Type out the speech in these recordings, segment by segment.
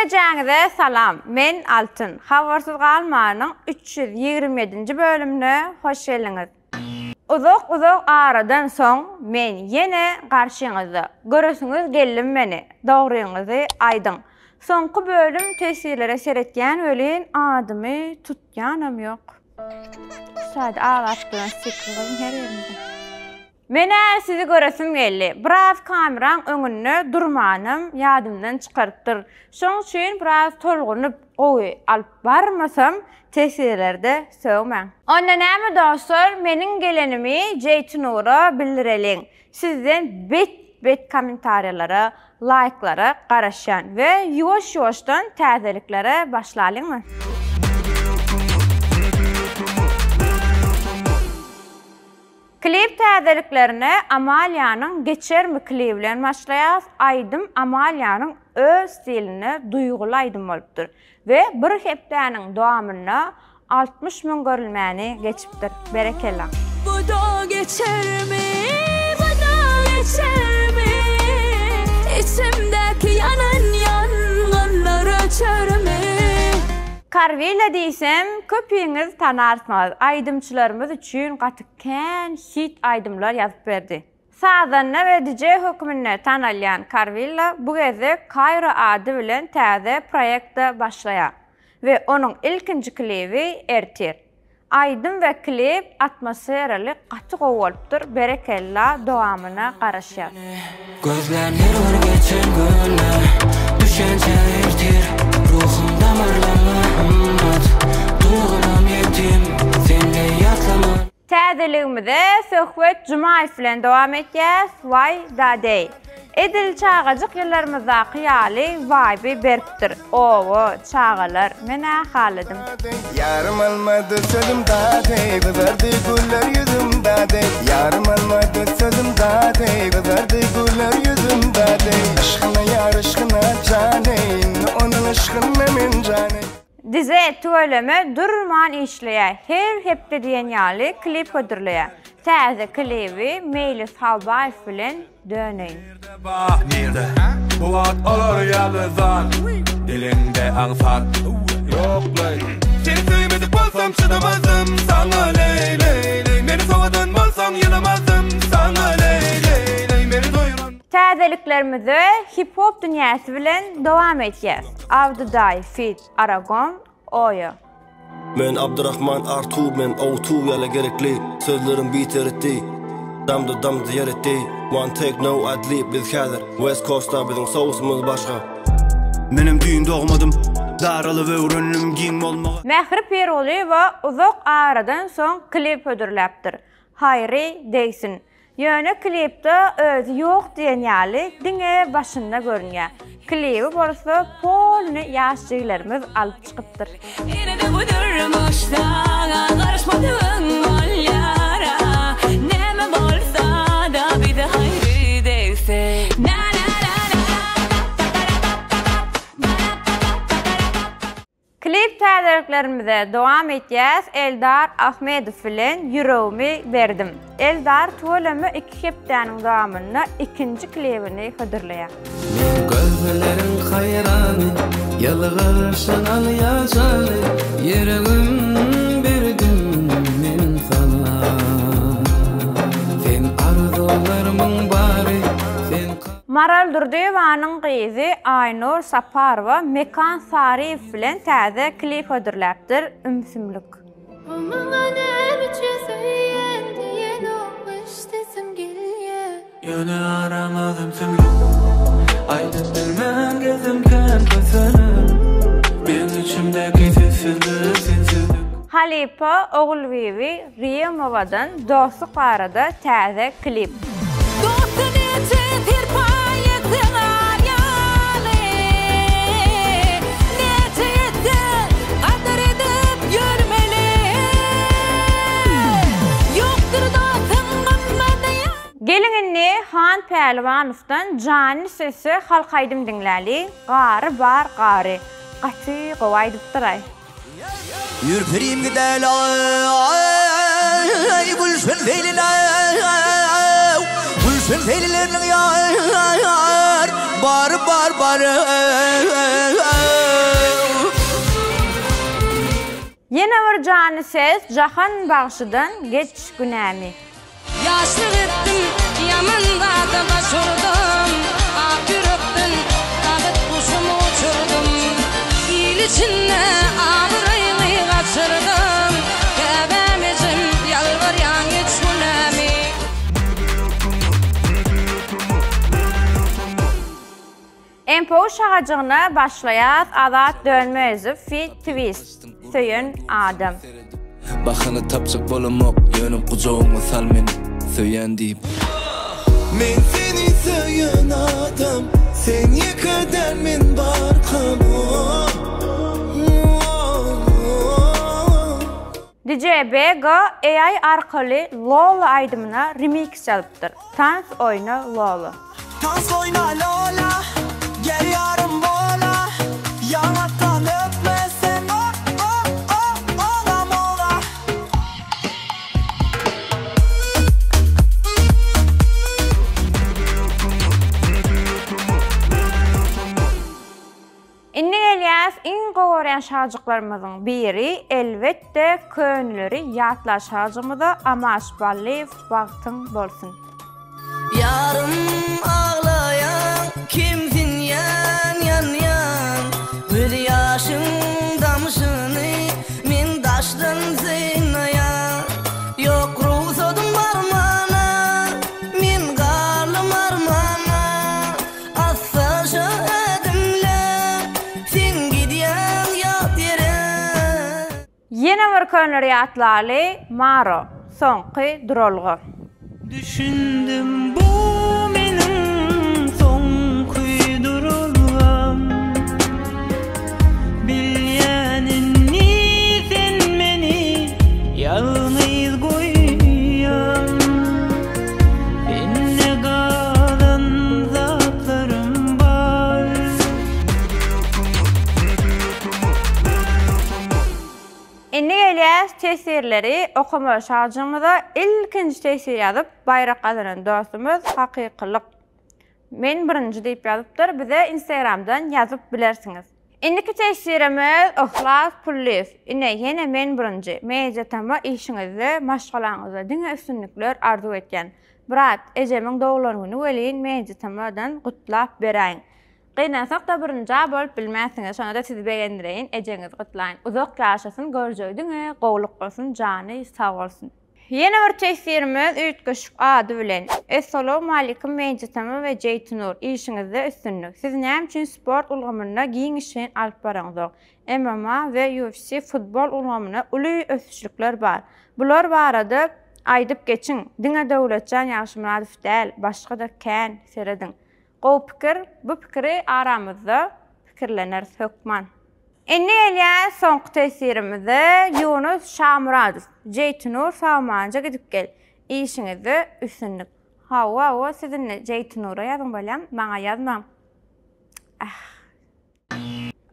Hemmejäňize salam, men Altyn. Habarsyz galmanyň 327-nji bölümine hoş geldiňiz. Uzak-uzak aradan soň men ýene garşyňyzda. Göresiňiz geldimi meni? Dogryňyzy aýdyň. Soňky bölüm teswirlere seretýän welin adymy tutýanam ýok. Şu taýda aglap duran stiker goýuň her ýerinde. Men-ä sizi göresim geldi. Biraz kameraň öňünde durmanam ýadymdan çykarypdyr. Şoň üçin biraz tolgunyp gowy alyp barmasam teswirlerde sögmäň. Onda näme dostlar meniň gelenimi Jeýtinura bildireliň. Sizden bet bet kommentariýalara, laýklara garaşýan we ýuwaş ýuwaşdan täzeliklere başlalyňmy? Klip täzeliklerine Amaliýanyň Geçermi klibi bilen başlaýarys. Aýdym Amaliýanyň öz stilinde duýguly aýdym bolupdyr we bir hepdäniň dowamynda 60 müň görülmäni geçipdir. Berekella! Bu-da geçermi, bu-da geçermi, Içimdäki ýanan ýangynlar öçermi? Karwilla diýsem köpiňiz tanarsyňyz. Aýdymçylarymyz üçin gaty kän hit aýdymlar ýazyp berdi. Sazanda we DJ hökmünde tanalýan Karwilla bu gezek Kairo ady bilen täze proýekte başlaýar we onuň ilkinji klibi ertir. Aýdym we klip atmosferaly gaty gowy bolupdyr berekella dowamyna garaşýas. Gözlän her bir geçen günler Düşençä ertir Ruhum damarlamda ymmat Duýgulam ýetim Senle ýatlaman. Täzeligimize Söhbet Jumaýew bilen dowam etýäs Waý dadeý. Edil çagajyk ýyllarymyzdaky ýaly waýby beripdir. Owo, çagalar, men-ä haladym. Ýarym almady sözüm dadeý Gyzardy güller ýüzüm dadeý Ýarym almady sözüm dadeý Gyzardy güller ýüzüm dadeý Yşkyna ýar yşkyna jan eý Indi onuň yşkynda men jan eý. Dize tüweleme durman işleýär her hepde diýen ýaly klip hödürleýär. Täze klibi Meýlis Halbaýew bilen döneýin. Nirde bar nirde Bu wagt olar ýaly zat Diliňde aňsat Ýoklaý Seni söýmedik bolsam çydamazdym saňa leý leý leý Meni sowadan bolsaň ýylamazdym saňa leý leý leý Meni doýran Täzeliklerimize hip-hop dünýäsi bilen dowam edýäs. Abdydaý feat. Aragon, Oýa. Men Abdyrahman Artur men Owtu ýaly gerekli Sözlerim biteritdi Damdy damdy ýer etdi One take no adlib biz häzir West Coastda biziň sousumyz başga. Menem düýn dogmadym Daralyp öwrendim giň bolmagy. Mähri Pirgulyýewa uzak aradan soň klip hödürläpdir. Haýry degsin. Ýöne klipde özi ýok diýen ýaly diňe başynda görünýär. Klibi bolsa polny ýaş jigilerimiz alyp çykypdyr. Ine-de bu durmuşda garyşmadygyň bolýar-a Näme bolsa-da bize haýry degsin Klip täzeliklerimize dowam etýäs Eldar Ahmedow bilen Ýüregimi berdim. Eldar tüweleme iki hepdäniň dowamynda ikinji klibini hödürleýär. Men gözleriň haýrany, Ýylgyrşyň alýar jany, Ýüregim berdim men saňa. Sen arzuwlarymyň bary, Sen. Maral Durdyýewanyň gyzy Aýnur Saparowa Mekan Saryýew bilen täze klip hödürläpdir, Ümsümlik. O maňa näme üçin söýýän diýenok eşdesim gelýä. Ýöne aramyz ümsümlik Aýdyp bilmän gezdim kän kösenip Meň içimdäki sessizlik sensizlik. Halypa Ogulbibi Gyýamowadan dostluk barada täze klip. Dosta näçe serpaý etseň ar ýaly, Näçe etse gadyr edip ýörmeli. Ýokdur dostuň gymmady ýa. Geliň indi Han Pälwanowdan Janly sesde halk aýdym diňläli, Gary bar gary. Gaty gowy aýdypdyraý. Ýür pirim gidäli-aý, Gülşen seýline-aý, Gülşen seýlileriniň ýar, Bary bar, bary-aý. Ýene bir janly ses Jahan bagşydan Geç günämi. Ýaşlyk etdim, ýaman zada baş urdum, Ak ýürekden bagt guşumy uçurdym. Il içinde abraýymy gaçyrdym, Käbäm ejem, ýalbarýan geç günämi. MPU şagajygyna başlaýas Azat Dönmezow feat Twist Söýen adam. Bahana tapjak bolamok ýöne gujagyňa sal meni söýän diýip. Men seni söýen adam sen ýeke däl men barkam oh. DJ Bego AI arkaly Lola aýdymyna remiks ýazypdyr. Tans oýna Lola. Tans oýna Lola, gel ýarym bola, Ýaňakdan öpmesen oh oh oh ola mola. Indi gelýäs iň gowy görýän şajyklarymyzyň biri elbetde köneleri ýatla şajygymyza Amaş Ballyýew bagtyň bolsun. Ýarym aglaýaň kemsinýän ýanýan Göz ýaşyň damşyny men daşdan synlaýan Ýok rugsadym barmana men galdym armana Assaja ädimle, sen gidýäň ýat ýere. Ýene bir köneleri ýatlaly, Maro, soňky duralga. Düşündim bu meniň soňky duralgam Bilýän indi sen meni ýalňyz goýýaň Sende galan zatlarym bar. Indi gelýäs teswirleri okamaly şajygymyza ilkinji teswir ýazyp baýrak gazanan dostumyz Hakykylyk. Men birinji diýip ýazypdyr bize instagramdan ýazyp bilersiňiz. Indiki teswirimiz Yhlas Pullyýew ine ýene men birinji Media Tama işiňizde maşgalaňyzda diňe üstünlikler arzuw etýän. Brat ejemiň doglan güni welin Media Tamadan gutlap beräýiň. Gynansakda birinjä bolup bilmänsiňiz şonada sizi begendireýin ejeňizi gutlaýyn uzak ýaşasyn görjegi diňe gowluk bolsun jany sag bolsun. Ýene bir teswirimiz üýtgeşik ady bilen. Essalowmalikim Meýjitama we Jeýtinur işiňizde üstünlik. Siz näme üçin sport ulgamynda giňişleýin alyp baraňzok? MMA we UFC futbol ulgamynda uly ösüşlikler bar. Bular barada aýdyp geçiň. Diňe Döwletjan Ýagşymyradow däl, başga-da kän serediň. Gowy pikir, bu pikiri aramyzda pikirleneris hökman. Indi gelýäs soňky teswirimize, Ýunus Şamyradow, Jeýtinur sagmanja gidip gel. Işiňizde üstünlik. Hawa hawa siz indi Jeýtinura ýazyň bolýam, maňa ýazmaň. Ah.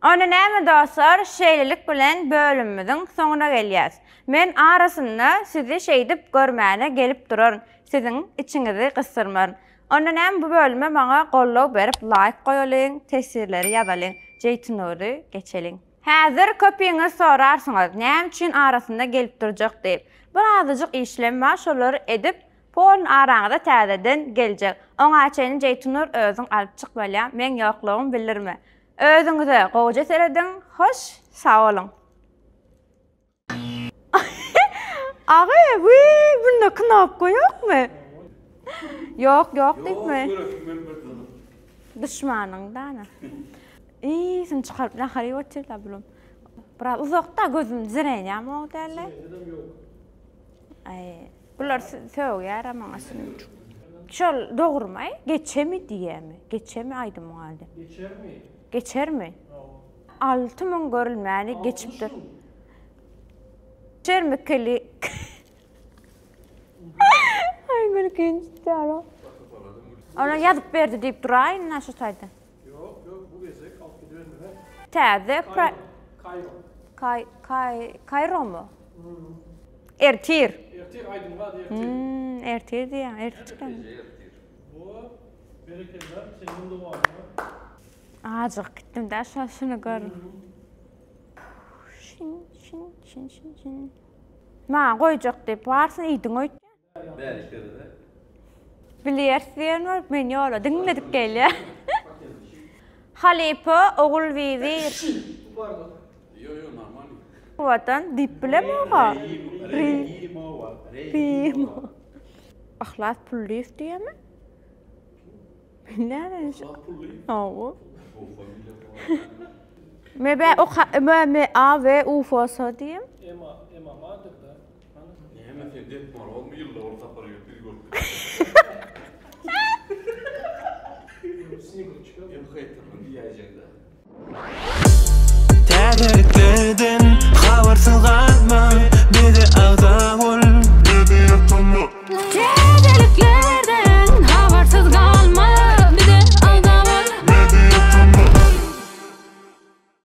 Onda näme dostlar, şeýlelik bilen bölümimiziň soňuna gelýäs. Men arasynda sizi şeýdip görmäne gelip duraryn, siziň içiňizi gysdyrmaryn. Onda näme bu bölüme maňa goldaw berip laýk goýalyň, teswirleri ýazalyň, Jeýtinury geçeliň. Häzir köpiňiz sorarsyňyz, näme üçin arasynda gelip durjak diýip. Bir azajyk işlem bar, şolary edip, polny araňyza täzeden geljek. Oňa çenli Jeýtinur özüň alyp çyk bolýa, meň ýoklugym bildirme. Özüňize gowja serediň, hoş sag boluň. Aga, wiý, bunda knopka ýokmy? Ýok, ýok diýipmi? Duşmanyň dana. Iýsin çykaryp nahar iýip otyrlar bulam. Biraz uzakda gözüm zrenýam o däl-le. Aý, bular sögýär maňa şunuň üçin. Şol dogrumy? Geçemi diýýärmi? Geçemi aýdymyň ady? Geçermi? Geçermi? 6000 görülmäni geçipdir. Geçermi keli? Aý gülkünç çykyar. Ona ýazyp berdi diýip duraýyn na şu taýda. Ýok, ýok, bu gezek alyp gidibermez. Täze Kaýro. Kaý, kaý, Kaýromy? Ertir. Ertir aýdymyň ady ertir. Hmm, ertir diýýän, ertir çykan. Bu berekella seniň dowamyňa. Ajygyp gitdim-dä şo şuny görüp. Şin, şin, şin, şin, şin. Maňa goýjak diýip barsyny iýdiň öýtýän. Bäri de. Bilýäris diýen bolup men ýola diňledip gelýär. Halypa Ogulbibi. Ýo ýo normalny. Watan diýip bilemok-a. Reýimowa. Reýimowa. Yhlas Pullyýew diýýärmi? Bilýän Yhlas Pullyýew. Hawa. M B O K M M A W U F S diýýär. Ema Ema-madyr-da. Näme sen Ded Morozmy ýylda bir sapar gelip bizi görüp gidýär. Em haýtyryn diýäýjeňdä.